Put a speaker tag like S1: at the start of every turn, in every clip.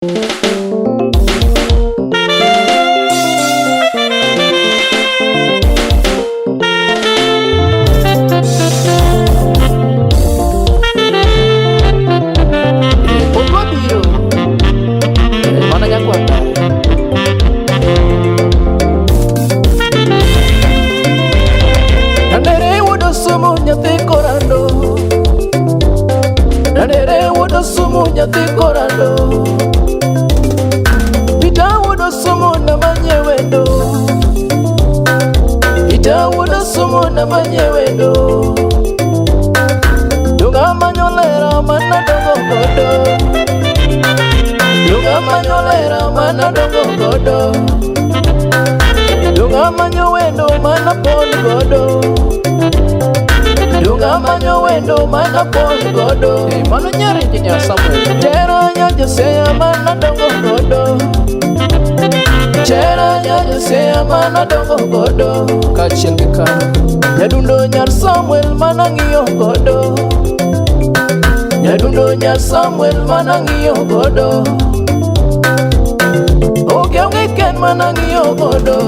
S1: Pok wabiro mana nyakwar. Nandere wuod Osumu nyathi korando. Nandere wuod Osumu nyathi korando. Peter wuod Osumu namanye wendo. Peter wuod Osumu namanye wendo. Donga manyo lera mana dongo godo. Donga manyo lera mana dongo godo. Donga manyo wendo mana pon godo. Donga manyo wendo mana pon godo.
S2: Mano nyar Engineer Samuel.
S1: Chera nya Josea mana dongo godo. Chera nya Josea mana dongo godo.
S2: Kaachiel gi Kano.
S1: Nyadundo nyar Samuel mana ng'iyo godo. Nyadundo nyar Samuel mana ng'iyo godo. Oke onge ken mana ng'iyo godo.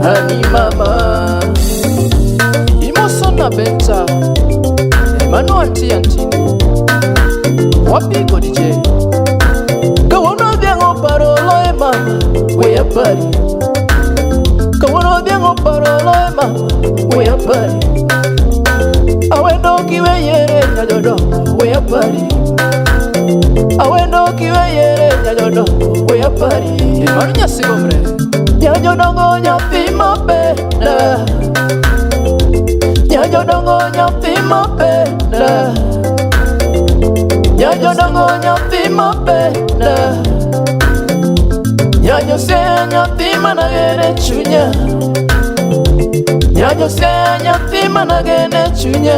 S1: Ani mama.
S2: Imoso na Benta. Mano anti Antini. Wapigo DJ.
S1: Kawuono dhiang' oparo loye mama, we apari. Kawuono dhiang' oparo loye mama, we apari. Awendo kiwe yere nyajodongo, we apari. Awendo kiwe yere nyajodongo, we apari.
S2: Mano nyasigomre.
S1: Nyajodongo nyathi maber na. Nyajodongo nyathi maber na. Nyajodongo nyathi maber na. Nyanyose nyathi managene chunya. Nyanyose nyathi managene chunya.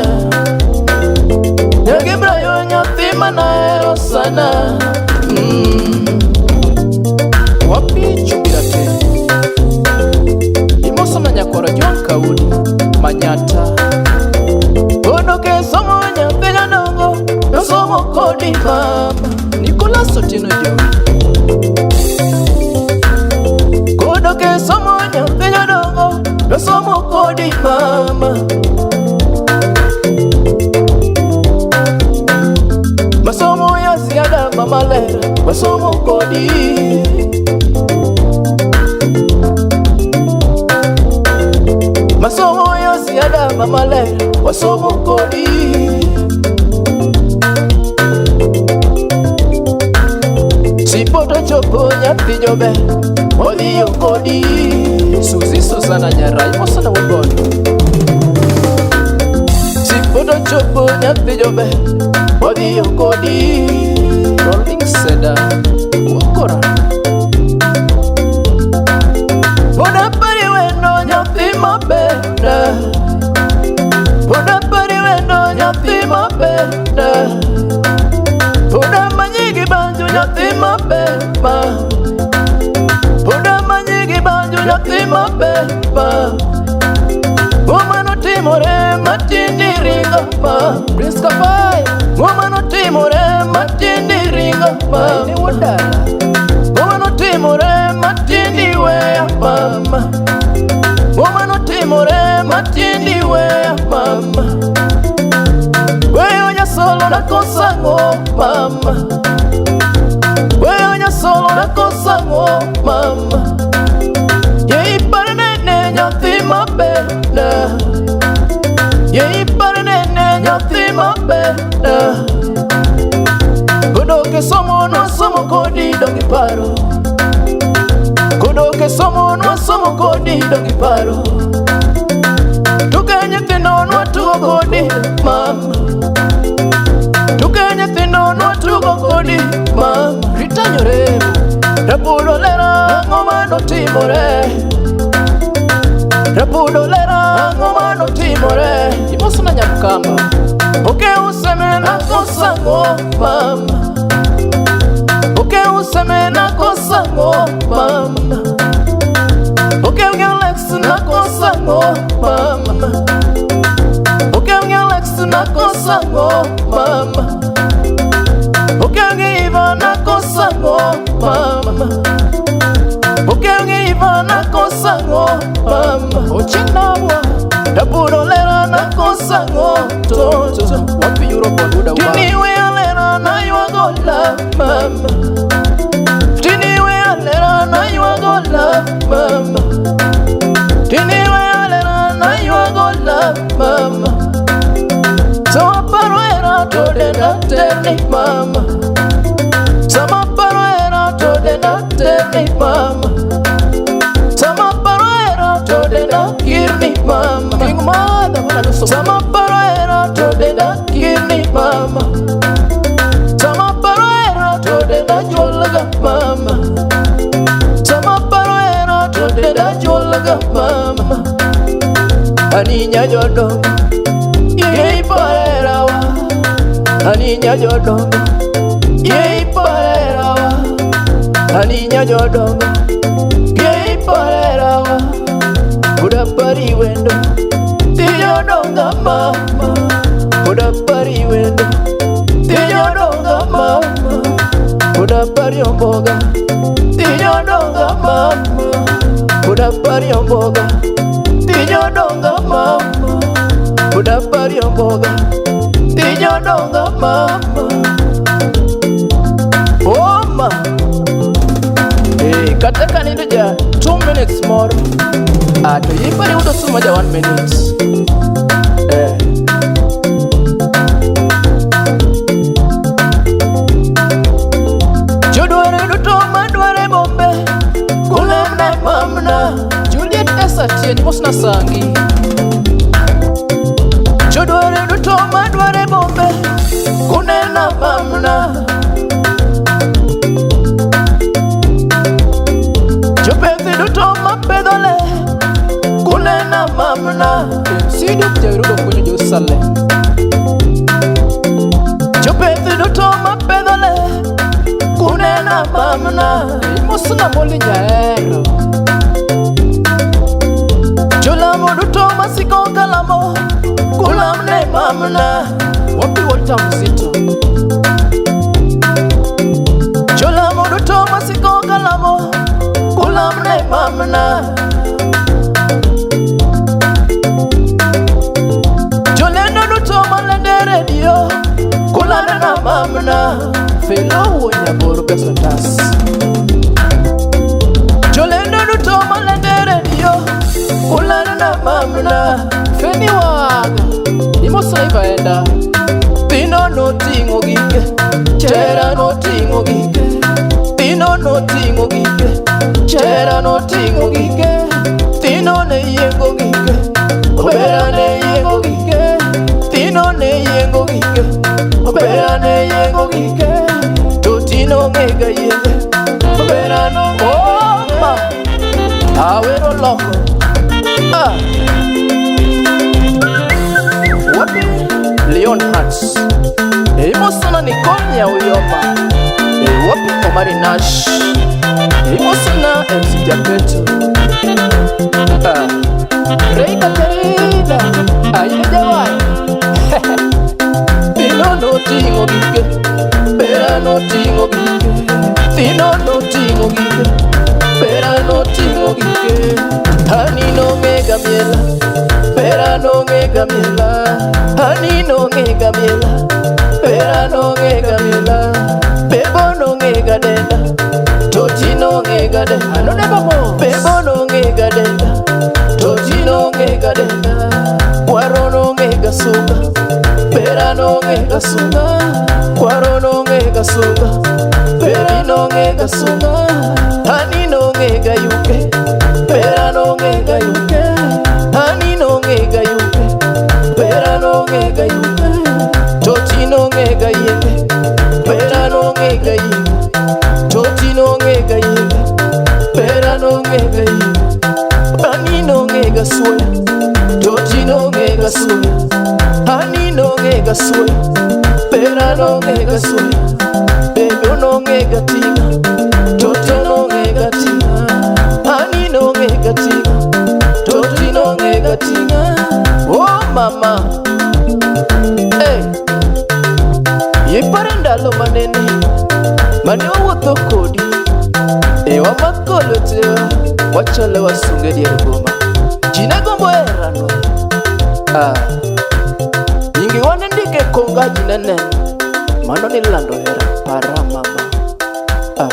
S1: Nyagibrayo nyathi manahero sana.
S2: Wapi Chubirate. Imoso na nyakwaro John Kaudi. Manyata.
S1: Kodoke somo nyathi jodongo, nosomo kodi mama.
S2: Nicholas Otieno Jowi.
S1: Kodoke somo nyathi jodongo, nosomo kodi mama. Masomo ya ziada mama lera, masomo kodi. Masomo ya ziada mama lera, masomo kodi. Sipoto chopo nyathi jober, odhiyo kodi.
S2: Suzy Susana Nyara. Imoso na Wuod.
S1: Sipoto chopo nyathi jober, odhiyo kodi.
S2: Rolling Seda. Wuokora.
S1: Pod apari wendo nyathi maber na. Pod apari wendo nyathi maber na. Pod amanyi gi banjo nyathi maber ma. Pod amanyi gi banjo nyathi maber ma. Ng'oma notimore matindi ringo ma.
S2: Prince Kapai.
S1: Ng'oma notimore matindi ringo ma.
S2: Ne wuod dala.
S1: Ng'oma notimore matindi weya mama. Ng'oma notimore matindi weya mama. Weyo nyasolo nakosa ang'o mama. Weyo nyasolo nakosa ang'o mama. Ye ipar nene nyathi maber na. Ye ipar nene nyathi maber na. Kodoke somo nwasomo kodi dong iparo. Kodoke somo nwasomo kodi dong iparo. Tuke nyithindo nwatugo kodi mama. Tuke nyithindo nwatugo kodi mama.
S2: Rita Nyoremo.
S1: Rapudo lera ang'o manotimore. Rapudo lera ang'o manotimore.
S2: Imoso na Nyamkamba.
S1: Oke useme nakosa ang'o mama. Oke useme nakosa ang'o mama. Oke gi Alex nakosa ang'o mama. Oke gi Alex nakosa ang'o mama. Oke gi Ivan nakosa ang'o Nakosango mama.
S2: Ochieng' nabwa.
S1: Daburo lera nakosango toto.
S2: Wapi Europe waduda uba.
S1: Tini we alera na ywagola mama. Tini we alera na ywagola mama. Tini we alera na ywagola mama. Sama paroera to de na terni mama. Sama paroera to de na terni mama. Sama paroera to de na kirni mama.
S2: King mother mana duso.
S1: Sama paroera to de na kirni mama. Sama paroera to de na jolaga mama. Sama paroera to de na jolaga mama. Aninya jodongo ye iparera wa. Aninya jodongo ye iparera wa. Aninya jodongo ye iparera wa. Udapari wendo tiyodonga mama. Udapari wendo tiyodonga mama. Udapari omboga tiyodonga mama. Udapari omboga tiyodonga mama. Udapari omboga tiyodonga mama. Oma.
S2: Eh, kata kanindo ja 2 minutes more. Ah, to yipari udo suma ja 1 minute. Eh.
S1: Jodware duto madware bombe kulemna mamna.
S2: Juliet Esa Tieni mosna sangi.
S1: Jodware duto madware bombe kunena mamna. Jopethi duto mapedhole kunena mamna.
S2: MC Duk jairudo kunyo Jerusalem.
S1: Jopethi duto mapedhole kunena mamna.
S2: Mosna moli nyaero.
S1: Jolamo duto masiko kalamo kulamne mamna.
S2: Wapi Walter Mzito.
S1: Jolamo duto masiko kalamo kulamne mamna. Jolendo duto malende redio kulamna mamna.
S2: Felo wuon nyaboro pesa tas.
S1: Jolendo duto malende redio kulamna mamna.
S2: Feni waga. Imosna ivaenda.
S1: Tino noting'o gike, chera noting'o gike. Tino noting'o gike, chera noting'o gike. Tino ne yiengo gike, obera ne yiengo gike. Tino ne yiengo gike, obera ne yiengo gike. To Tino ng'ega yienge, obera no
S2: Oma. Awero loko. Ah. Wapi Leon Hats. Imosana Nicole Nyauyoma. Wapi Omari Nash. Imosana MC Japeto. Ah. Rey Katerina. Aine Jawai.
S1: Tino noting'o gike, bera noting'o gike. Tino noting'o gike, bera noting'o gike. Ani nong'ega miela, bera nong'ega miela. Ani nong'ega miela, bera nong'ega miela. Bebo nong'ega denda, toti nong'ega denda.
S2: Anoneba mo.
S1: Bebo nong'ega denda, toti nong'ega denda. Kwaro nong'ega sunga, bera nong'ega sunga. Kwaro nong'ega sunga, beri nong'ega sunga. Ani nong'ega yuke, bera nong'ega yuke. Ani nong'ega yuke, bera nong'ega yuke. Toti nong'ega yenge, bera nong'ega yenge. Toti nong'ega yenge, bera nong'ega yenge. Ani nong'ega suoya, toti nong'ega suoya. Ani nong'ega suoya, bera nong'ega suoya. Bebe nong'ega tinga, toto nong'ega tinga. Ani nong'ega tinga, toti nong'ega tinga. Oh mama, hey. Ipare ndalo manene mane wawuotho kodi e wamako lwetewa.
S2: Wachalo wasunge dier boma. Ji ne gombo herano. Ah. Nyinge wane ndike konga ji ne neno. Mano nilando hera para mama. Ah.